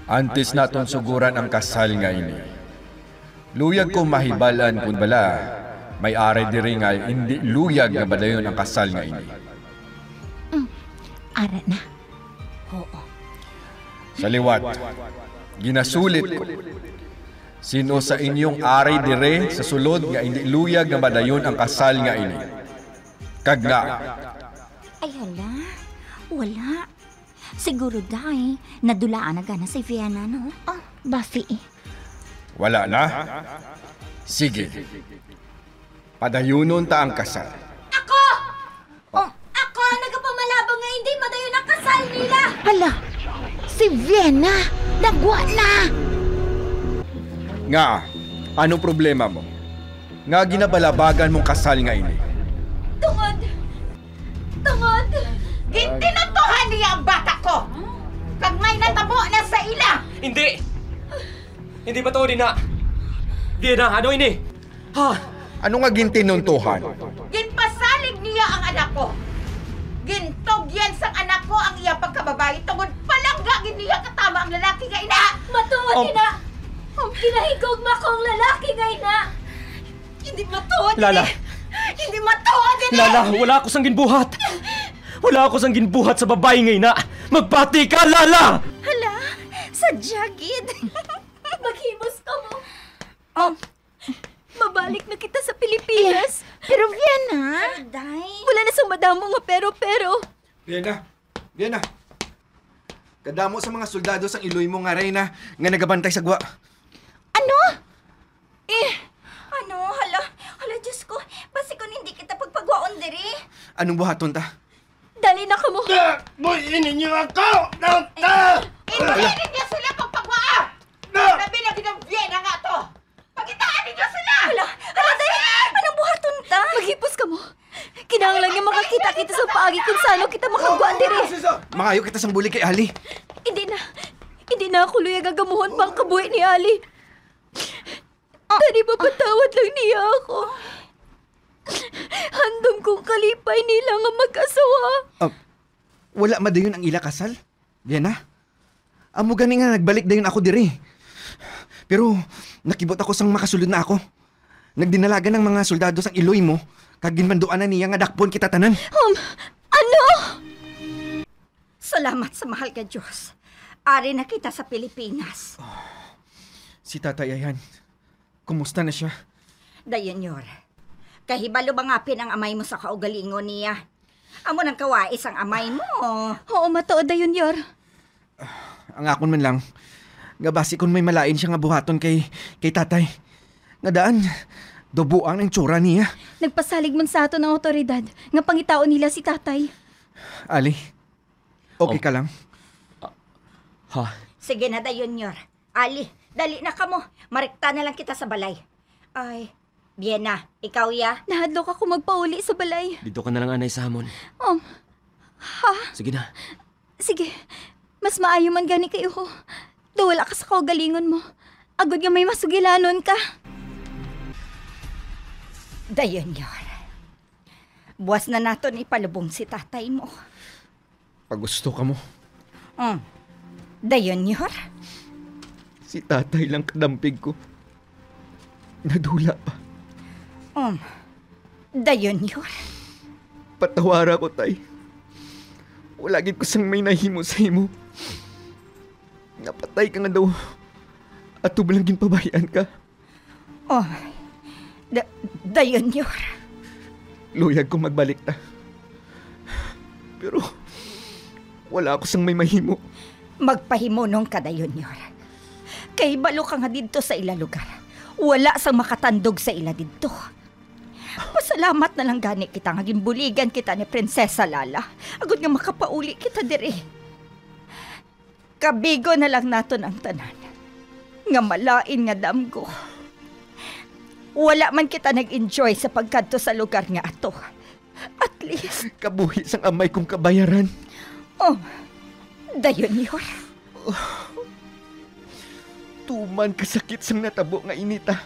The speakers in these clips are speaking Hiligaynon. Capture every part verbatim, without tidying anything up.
Antes naton suguran ang kasal nga ini, luyag ko mahibal-an kon bala may ari diri nga indi luyag nga madayon ang kasal nga ini. Mm, ara na. Oo. Sa liwat, ginasulit ko, sino sa inyong ari diri sa sulod nga indi luyag nga madayon ang kasal nga ini? Kag nga, Ay, hala. Wala. Siguro, day, nadulaan na gana si Vienna, no? Ah, basi eh. Wala na? Sige. Padayunon ta ang kasal. Ako! Oh, ako ang nagapamalabong nga hindi madayon ang kasal nila! Hala, si Vienna, nagwa na! Nga, anong problema mo? Nga ginabalabagan mong kasal nga ini? Tungod! Tungod! Gintinuntohan niya ang bata ko! Kag may natabo na sa ila! Hindi! Hindi matuod ina! Vienna, ano ini? Ha? Ano nga gintinuntohan? Ginpasalig niya ang anak ko! Gintugyan sang anak ko ang iya pagkababayi tungod palangga gid niya katama ang lalaki nga ina! Matuod, Oh. ina! Ginahigugma ko ang lalaki nga ina! Hindi matuod, Lala. Hindi matuod, ini! Lala, wala ako sang ginbuhat! Wala ako sang ginbuhat sa babayi nga ina! Magpati ka, Lala! Hala, sadya gid. Maghimos ka mo. Oh, mabalik na kita sa Pilipinas. Pero Vienna, Day. Wala na sa madamo nga pero-pero. Vienna! Vienna! Kadamo sa mga soldado sang Iloimo nga reyna nga nagabantay sa gwa. Ano? Eh, ano? Hala, hala, Diyos ko. Basi kung hindi kita pagpagwaon diri. Anong buhaton ta? Dali na kamo. Boy, ininyo ako! Nata! Hindi ninyo sila pagpagwaa! Labi na gid ang Vienna nga to! Pagitaan ninyo sila! Hala, hala, dali! Anong buhaton ta? Maghipos kamo. Kinahanglan nga makakita kita sa paagi kung sano kita makagwa diri. Mangayo kita sang bulig kay Ali. Hindi na. Hindi na ako luyag nga gamuhon pa ang kabuhi ni Ali. Tani mapatawad lang niya ako. Handom kong kalipay nila nga mag-asawa. Ah, wala madayon ang ila kasal? Vienna? Amo gani nga nagbalik dayon ako diri. Pero nakibot ako sang makasulod na ako. Nagdinalagan ang mga soldado sang Iloimo, kag ginmanduan na niya nga dakpon kita tanan. Um, ano? Salamat sa mahal nga Diyos. Ari na kita sa Pilipinas. Si Tatay Ayhan, kumusta na siya? Dayon, Yor. Kahibalo ba nga pin ang amay mo sa kaugalingon niya? Amo nang kawais ang amay mo. Oo, matuod, Dayon, Yor. Ang akon man lang, nga basi kon may malain siya nga buhaton kay, kay Tatay. Nga daan, daw buang ang tsura niya. Nagpasalig man sa aton ang awtoridad nga pangitaon nila si Tatay. Ali, okay Oh. ka lang? Ha? Sige na, Dayon, Yor. Ali, dali na kamo. Marikta na lang kita sa balay. Ay, Vienna, ikaw ya? Nahadlok ako magpauli sa balay. Dito ka na lang anay sa hamon. Um, Sige na. Sige, mas maayo man gani kayo. Daw wala ka sa kaugalingon mo. Agod nga may masugilanon ka. Dayon, Yor. Buwas na naton ipalubong si tatay mo. Pagusto ka mo. Mm. Dayon, Yor. Si Tatay lang kadampig ko. Nadula pa. Um. Dayon, Yor. Patawara ko, Tay. Wala gid ko sang may nahimo sa imo. Napatay ka nga daw. Ato ba lang ginpabayaan ka? Oh. Da- dayon, Yor. Luyag ko magbalik ta. Pero wala ako sang may mahimo. Magpahimunong ka dayon, Yor. Kay balo ka nga didto sa ila lugar. Wala sang makatandog sa ila didto. Pasalamat na lang gani kita nga ginbuligan kita ni Prinsesa Lala, agod nga makapauli kita diri. Kabigo na lang naton ang tanan nga malain nga damgo. Wala man kita nag-enjoy sa pagkadto sa lugar nga ato. At least, Kabuhi sang amay kong kabayaran. Oh, dayon, Yor. Tuman kasakit sang natabo nga inita.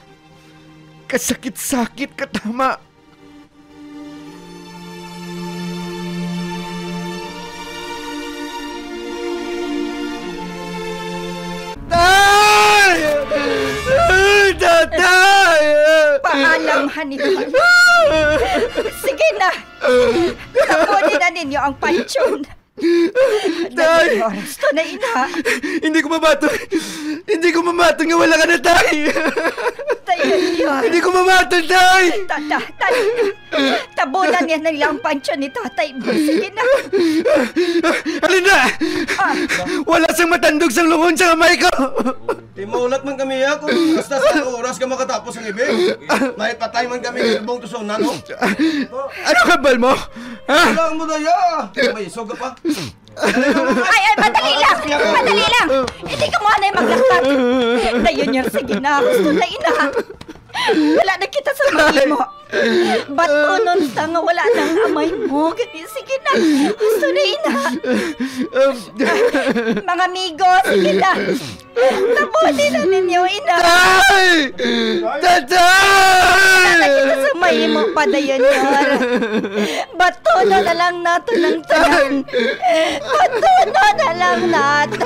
Kasakit-sakit katama. Mahanihan. Sige na. Tapunin na ninyo ang pansyon. Tay! Oras to na, ina. Hindi ko mabaton. Hindi ko mabaton nga wala ka na, tay. Tay, yun. Hindi ko mabaton, tay. Ta-, ta-, tay. Tabunan niya na nila ang pansyon ni tatay mo. Sige na. Alin na? Ah. Wala sang matandog sang lungon sa kamay ko. Timulat man kami, ya, kung basta sa oras ka makatapos ang ibig. May patay man kami, ilbong tusunan, oh. Ano kabal mo? Ha? Wala mo na, ya. May isog ka pa. Ay, ay, madali lang! Madali lang! Hindi ka mo anay maglaktak. Dayon yun, sige na. Gusto na, ina. Wala na kita sa mahimo. Batunon ta nga wala nang amay mo. Gani, sige na. Gusto na, ina. Mga amigo, sige na. Tabunin na ninyo, ina. Tay! Tatay! Wala na kita sa mahimo padayon, Yor. Batunon na lang nato ng tanan. Batunon na lang nato.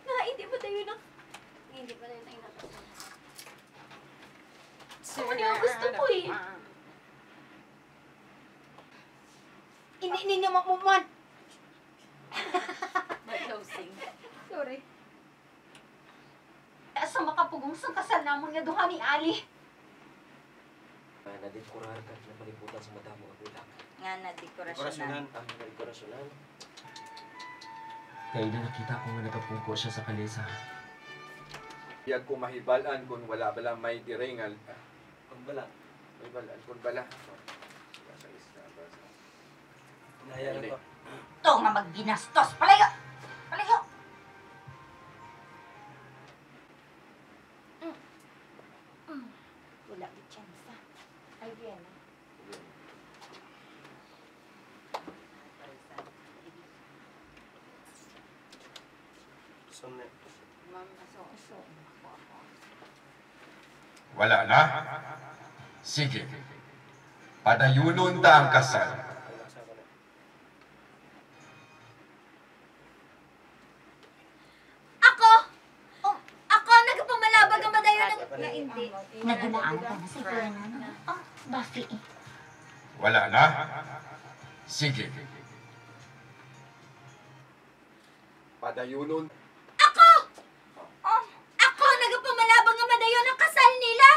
Na, hindi mo tayo na, hindi pa rin tayo nakasama. Gusto ko niya, gusto ko eh. Hindi ninyo mamuman. May closing. Sorry. Asa makapugong sang kasal namon nga duha ni Ali? Nga nadekorar kag napalibutan sa madamo nga bulak. Nga nadekorasyonan. Dekorasyonan. Ah, nadekorasyonan. Kay na nakita ko nga nagapungko siya sa kalesa. Biyag ko mahibal-an kon wala bala may dire nga, ah, kon bala. Mahibal-an kon bala. Basa isa, basa. Naya lang ko. Ito nga magginastos. Palayo! Palayo! Mm. Mm. Wala gid tsansa. Ay, Vienna. Saan na? Ma'am, aso, aso. Wala na? Sige. Padayunon ta ang kasal. Ako! Oh, ako ang nagapamalabag nga madayon ang, nga hindi. Nagunaan ka na si Fernando. Oh, Buffy. Wala na? Sige. Padayunon. Ako! Oh, ako ang nagapamalabag nga madayon ang kasal nila!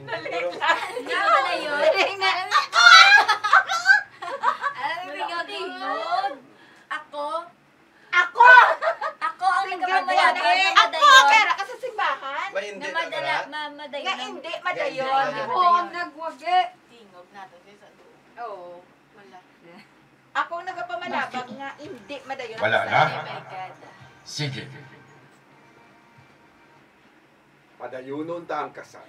Hindi, pero nga pala yun. Ako! Ako! Ako! Ako! Ako! Ako ang nagpapalabas nga madayon. Ako! Kaya ra ka sa simbahan? Ba, hindi na madala, ma-, madayon. Nga hindi madayon. Hindi, hindi. Oo, nagwagi. Tingog nato sa isa doon. Oo, wala. Ako ang nagapamalabag nga hindi madayon. Wala na? Oh my God. Sige. Padayunon ta ang kasal.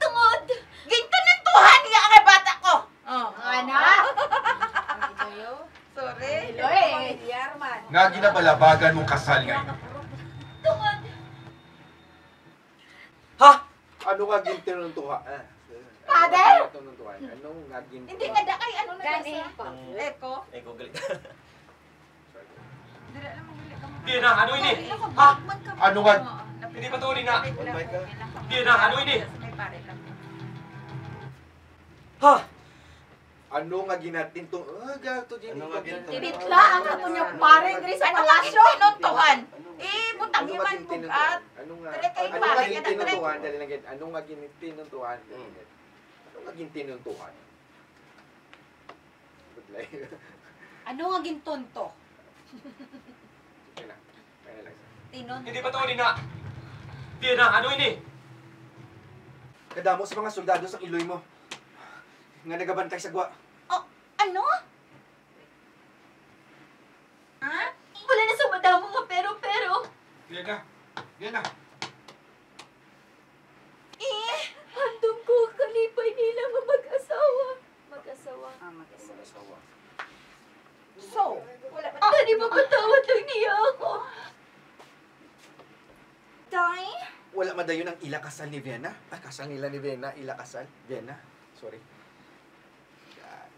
Tungod! Gintanan tuhan nga ang bata ko! Oh, ano? Sorry. Hello, eh. Pamilyar man. Nga ginapalabagan mong kasal nga ini. Tungod. Ha? Ano nga gintinuntuha? Ah, Father? Ano nga gintinuntuha? Ano nga gintinuntuha? Hindi, kada kay ano na. Gani. Echo? Echo, galit. Dira lang, maguli ka mo. Di na, ano ini? Ha? Ano nga? Hindi pa tuloy na. Oh my God. Di na, ano ini? May pare lang. Ha? Ano nga ginatinto-, ah, gato din. Ano nga ginatinto-, bitla ang ato niya pare diri sa palasyo. Ano nga gintinuntuhan? Eh, butang man bugat. Ano nga, ano nga gintinuntuhan? Dali lang, gid. Ano nga gintinuntuhan? Dali lang, gid. Ano nga gintinuntuhan? Budlay. Ano nga gintunto? Okay na. Kaya lang. Tinunto. Hindi pa to, hindi na. Di na, ano ini? Kadamo sa mga soldado sa iloy mo nga nagabantay sa gwa. Oh, ano? Ha? Wala na sa madamo nga pero-pero. Diyan na. Diyan na. Eh, handom ko ang kalipay nila nga mag-asawa. Mag-asawa. Ah, mag-asawa. Mag-asawa. So, Dayon ang ila kasal ni Vena. Ah, kasal nila ni Vena, ila kasal. Vena, sorry. Gag.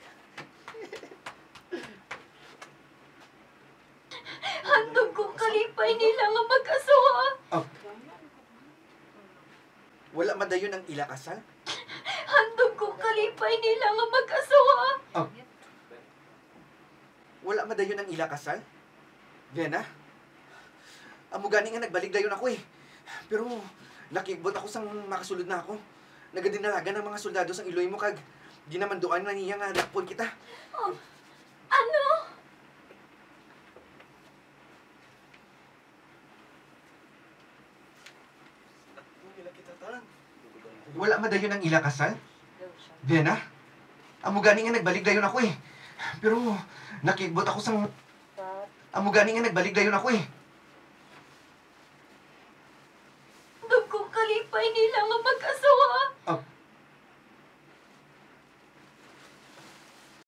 Handog kong kalipay nila nga mag-asawa. Oh. Wala madayon ang ila kasal? Handog kong kalipay nila nga mag-asawa. Wala madayon ang ila kasal? Vena? Amo gani nga nagbalik dayon ako eh. Pero nakigbot ako sang makasulod na ako. Nagadinalagan ang mga soldado sang iloy mo kag ginamanduan na niya nga dakpon kita. Ano? Wala madayon ang ila kasal? Vena? Amo gani nga nagbalik dayon ako eh. Pero nakigbot ako sang... Amo gani nga nagbalik dayon ako eh. Handog kong kalipay nila nga mag